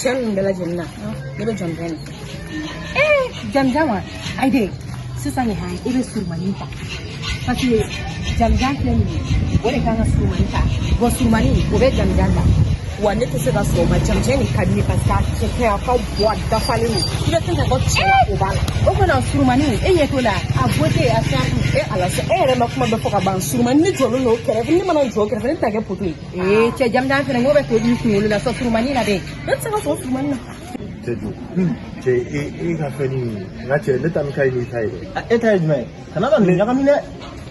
Cɛ ninnu bɛɛ lajɛlen na, ne bɛ jamujan de fɛ. Ee, jamujan wa? Ayi dɛ, sisan de han, e bɛ surumani ta, parce que jamujan filɛ nin ye, o de kan ka surumani ta. Bon, surumani o bɛ jamujan ta. Wa ne tɛ se ka sɔn o ma. Jamujan de ka di ne, parce que a cɛ ka ɲi, a ka bon, a dafalen don. I bɛ fɛn fɛn fɔ cɛ la, o b'a la. O kɔnɔ surumani, e ɲɛ t'o la, a beauté, a charme. E ala sa, e yɛrɛ ma kuma bɛɛ fɔ ka ban. Surumani, ne jɔlen don o kɛrɛfɛ, ne mana jɔ o kɛrɛfɛ, ne tɛna kɛ poto ye. Ee cɛ, jamujan fɛnɛ, n ko bɛ to i kunkolo la sɔ surumani na dɛ. Ne tɛ se ka sɔn surumani na. Cɛ jo, cɛ, e ka fɛn nin, n ka cɛ, ne ta min ka ɲi n'i ta ye dɛ. E ta ye jumɛn ye? Kana na nin ɲagami dɛ.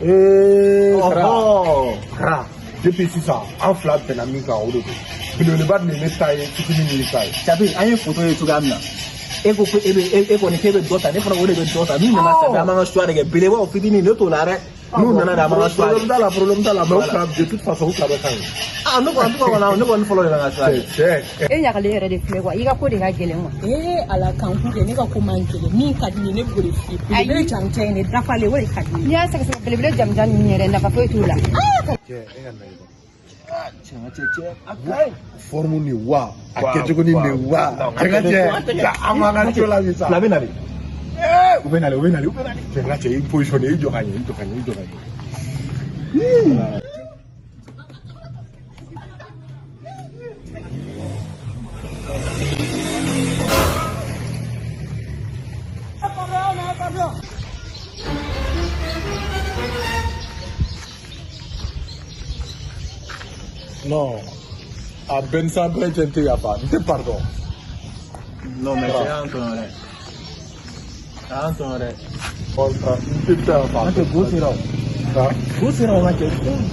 Ee Kara, Ɔhɔ. Kara, depuis sisan an fila bɛnna min kan, o de don. Belebeleba de ye ne ta ye, fitinin min ta ye. Sabi an ye foto ye cogoya min na, e ko ko e bɛ e kɔni k'e bɛ dɔ ta, ne fana o de bɛ dɔ ta. N'u nana, sabi an b'an ka choix de kɛ, belebaw fitinin, ne t'o la dɛ. N'u nana de, an b'an ka choix Problème kɛ. t'a la, problème t'a la, mais o fila, de toute façon, o fila bɛɛ ka ɲi. Ah, ne kɔni, ne kɔni, ne kɔni fɔlɔ de b'an ka choix kɛ. Cɛ, cɛ. E ɲagalen yɛrɛ de filɛ quoi, i ka ko de ka gɛlɛn quoi. Ee ala, kan kun kɛ, ne ka ko man gɛlɛn. Min ka di n ye, ne b'o de f'i ye. Belebele jamujan in de dafalen, o de ka di n ye. N'i y'a sɛgɛsɛgɛ, belebele jamujan ninnu yɛrɛ, nafa foyi t'u la. Cɛ, e ka na ye. Cɛ, n ka cɛ, cɛ, a ka ɲi. Forme nin wa, a kɛcogo nin de wa. Cɛ, ka cɛ, an b'an ka co la sisan. Fila bɛ na de. Ee, u bɛ nale, u bɛ nale, u bɛ nale. Cɛ, n ka cɛ, i positionné, i jɔ ka ɲɛ, i jɔ ka ɲɛ, i jɔ ka ɲɛ. Non, a bɛɛ ni san bɛɛ cɛ, n tɛ yafa, n tɛ pardon. Non mais cɛ y'an tɔɲɔ dɛ. A y'an tɔɲɔ dɛ. N tɛ yafa. An tɛ go sera o. Han? Go sera o, n ka cɛ,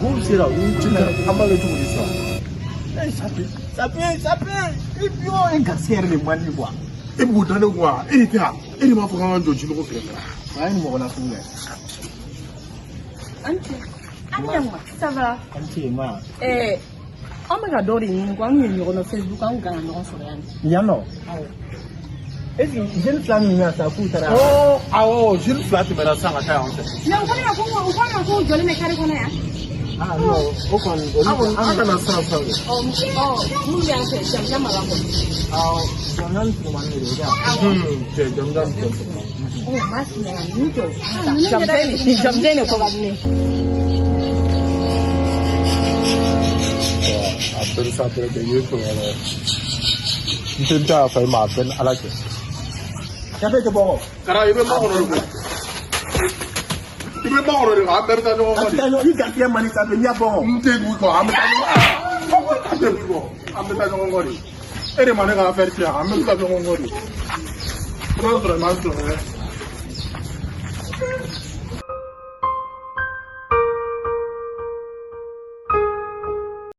go sera o. An b'a kɛ cogo di sisan? Eh, sape, sape, sape. Et puis, oh, e garisɛgɛ yɛrɛ de man di quoi. E b'o da ne kun wa? E de tɛ yan? E de m'a fɔ k'an ka jɔ jinɔgɔ kɛrɛfɛ? A ye nin mɔgɔ nasugu kɛ. An cɛ, an ɲɛ, ça va? An ce ma. Ɛɛ, an bɛ ka dɔ de ɲini ko an ye ɲɔgɔn dɔn Facebook, an kan ka ɲɔgɔn sɔrɔ yan. Yan nɔ. Awɔ. Est ce que jeune fila min bɛ yan sisan k'u taara? Ɔ awɔ, jeune fila tɛmɛna sisan ka taa yan fɛ. Mais u ko ne ma ko u ko ne ma k'u jɔlen bɛ kare kɔnɔ yan. Ah non, o kɔni olu. An kana siran sisan dɛ. Ɔ ɔ, minnu bɛ yan fɛ, jamujan b'a la kɔni. Awɔ, jamujan ni surumani de don, o tɛ wa? Cɛ, jamujan ni cɛ. Ɔ, maa si ɲɛna nin jɔ. Jamujan de, jamujan de ko ka di ne ye. A bɛɛ ni san bɛɛ cɛ, i ye tɔɲɔ dɛ. N tɛ n tɛ yafa i ma, a bɛɛ ni Ala cɛ. Sape tɛ bɔ kɔ. Kara, i bɛ makɔnɔ de koyi. I bɛ makɔnɔ de, an bɛɛ bɛ taa ɲɔgɔn An kɔ tɛ de. taa ɲɔgɔn, i garisɛgɛ man di Sape, n'i y'a bɔ kɔ. N tɛ b'i kɔ, an bɛ taa ɲɔgɔn an tɛ b'i kɔ, an bɛ taa ɲɔgɔn kɔ de. E de ma ne ka affaire tiɲɛ, an bɛɛ bɛ taa ɲɔgɔn kɔ de. I b'a sɔrɔ i ma sɔrɔ dɛ.